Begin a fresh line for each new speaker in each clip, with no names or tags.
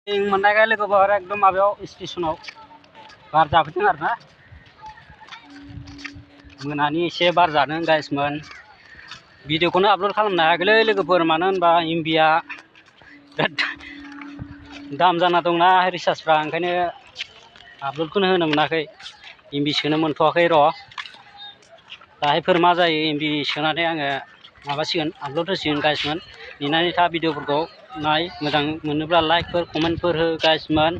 मोननायखाय लोगोफोर एकदम माबायाव स्टेशनाव बार जाफैदों आरोना मोनानि एसे बार जादों गाइसमोन भिडिअखौनो आपल'ड खालामनो हायाखैलै लोगोफोर मानो होनबा एमबिआ बिराद दाम जाना दंना रिचार्जफ्रा ओंखायनो आपल'डखौनो होनो मोनाखै एमबि सोनो मोनथ'वाखै र' दाहायफोर मा जायो एमबि सोनानै आङो माबासिगोन आपल'ड होसिगोन गाइसमोन नेनानै था भिडिअफोरखौ नाय मोजां मोनोब्ला लाइकफोर कमेन्टफोर हो गाइसमोन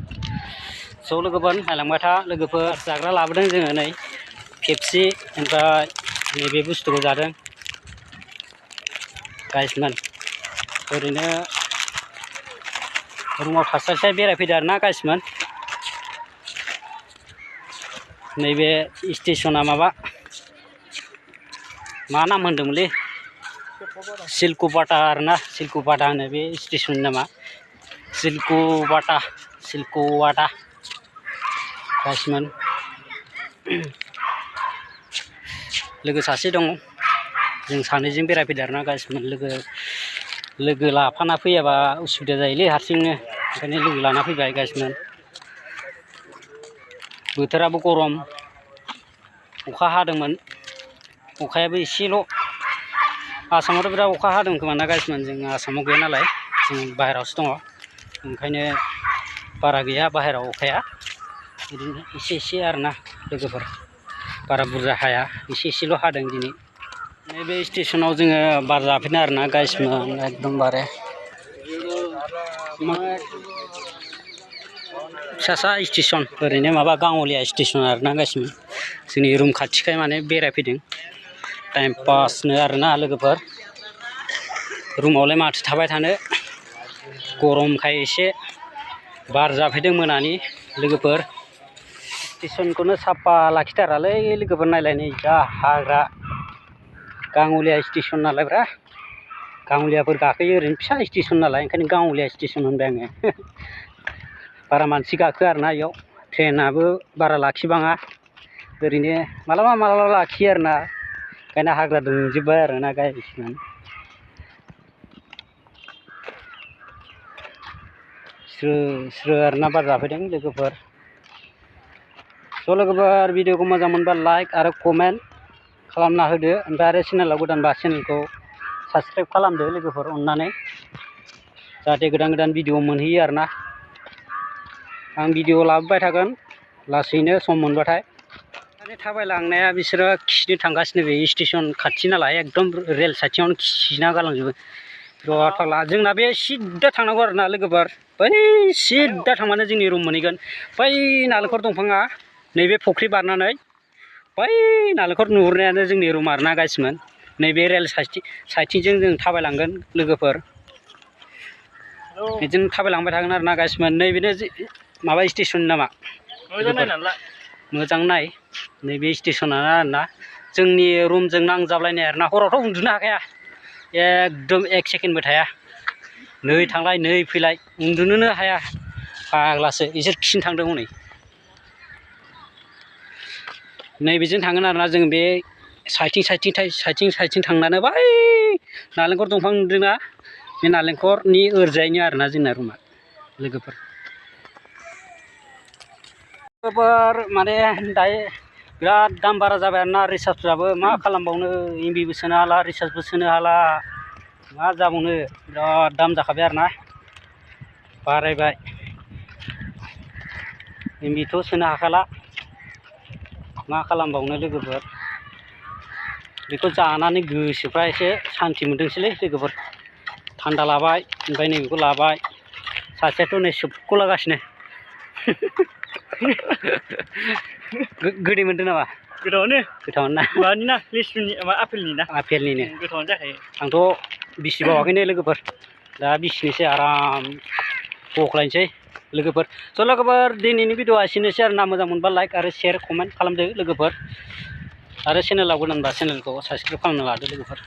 स' लोगोफोर नायलांबाय था लोगोफोर जाग्रा लाबोदों जोङो नै पेप्सि ओमफ्राय नैबे बुस्थुखौ जादों गाइसमोन ओरैनो रुमाव थास्लायस्लाय बेरायफैदो आरोना गाइसमोन नैबे स्टेशना माबा मा नाम होनदोंमोनलै सिलकुपाटा आरोना सिलकुपाटा होनो बे स्टेशननि नामा सिलकुवाटा गाइसमोन लोगो सासे दं जों सानैजों बेरायफैदो आरोना गाइसमोन लोगो लाफाना फैयाबा उसुबिदा जायोलै हारसिंनो ओंखायनो लोगो लाना फैबाय गाइसमोन बोथोराबो गरम अखा हादोंमोन अखायाबो एसेल' आसामावथ' बिराद अखा हादों खोमा ना गाइसमोन जों आसामाव गैया नालाय जों बाहेरायावसो दङ ओंखायनो बारा गैया बाहेरायाव अखाया बिदिनो एसे आरोना लोगोफोर बारा बुरजा हाया एसेल' हादों दिनै नैबे स्टेशनाव जोङो बार जाफैदों आरोना गाइसमोन एकदमबारे फिसा स्टेशन ओरैनो माबा गाङलिया स्टेशन आरोना गाइसमोन जोंनि रुम खाथिखाय माने बेरायफैदों टाइम पासनो आरोना लोगोफोर रुमावलाय माथो थाबाय थानो गरमखाय एसे बार जाफैदों मोनानि लोगोफोर स्टेशनखौनो साफा लाखिथारालै लोगोफोर नायलाय नै जा हाग्रा गाङलिया स्टेशन नालाय ब्रा गाङलियाफोर गाखोयो ओरैनो फिसा स्टेशन नालाय ओंखायनो गाङलिया स्टेशन होनबाय आङो बारा मानसि गाखोआ आरोना इयाव ट्रेनाबो बारा लाखिबाङा ओरैनो मालाबा लाखियो आरोना ओंखायनो हाग्रा दुंजोब्बाय आरोना गाइसमोन स्रो आरोना बार जाफैदों लोगोफोर स' लोगोफोर भिडिअखौ मोजां मोनबा लाइक आरो कमेन्ट खालामना होदो ओमफ्राय आरो चेनेलाव गोदानबा चेनेलखौ साबसक्राइब खालामदो लोगोफोर अननानै जाहाथे गोदान भिडिअ मोनहैयो आरोना आं भिडिअ लाबोबाय थागोन लासैनो सम मोनबाथाय थाबायलांनाया बिसोरो खिनो थांगासिनो बे स्टेशन खाथि नालाय एकदम रेल साइथिंआवनो खिना गालांजोबो बिराद फाग्ला जोंना बे सिद्दा थांनांगौ आरोना लोगोफोर बै सिद्दा थांबानो जोंनि रुम मोनहैगोन बै नालेंखर दंफाङा नैबे फुख्रि बारनानै बै नालेंखर नुहुरनायानो जोंनि रुम आरोना गाइसमोन नैबे रेल साइथिंजों जों थाबायलांगोन लोगोफोर बिदिनो थाबायलांबाय थागोन आरोना गाइसमोन नैबेनो माबा स्टेशन नामा मोजां नाय नैबे स्टेशना आरोना जोंनि रुमजों नांजाबलायनाय आरोना हरावथ' उन्दुनो हाखाया एकदम 1 सेकेन्डबो थाया नै थांलाय नै फैलाय उन्दुनोनो हाया फाग्लासो इसोर खिनो थांदों हनै नैबेजों थांगोन आरोना जों बे साइथिं थांनानै बै नालेंखर दंफां नुदोंना बे नालेंखरनि ओरैजायनो आरोना जोंना रुमा लोगोफोर माने दायो बिराद दाम बारा जाबाय आरोना रिचार्जफ्राबो मा खालामबावनो एमबिबो सोनो हाला रिचार्जबो सोनो हाला मा जाबावनो बिराद दाम जाखाबाय आरोना बारायबाय एमबिथ' सोनो हाखाला मा खालामबावनो लोगोफोर बेखौ जानानै गोसोफ्रा एसे सान्थि मोनदोंसैलै लोगोफोर थान्दा लाबाय ओमफ्राय नैबेखौ लाबाय सासेयाथ' नै सोबख'लागासिनो गोदै मोनदों नामा गोथावानो ना मानि ना लिसुनि माबा आपेलनिनो गोथावानो जाखायो आंथ' बिसि बावाखैनो लोगोफोर दा बिसिनोसै आराम बख्लायनोसै लोगोफोर स' लोगोफोर दिनैनि भिडिअआ एसेनोसै आरोना मोजां मोनबा लाइक आरो शेयार कमेन्ट खालामदो लोगोफोर आरो चेनेलाव गोदानबा चेनेलखौ साबसक्राइब खालामना लादो लोगोफोर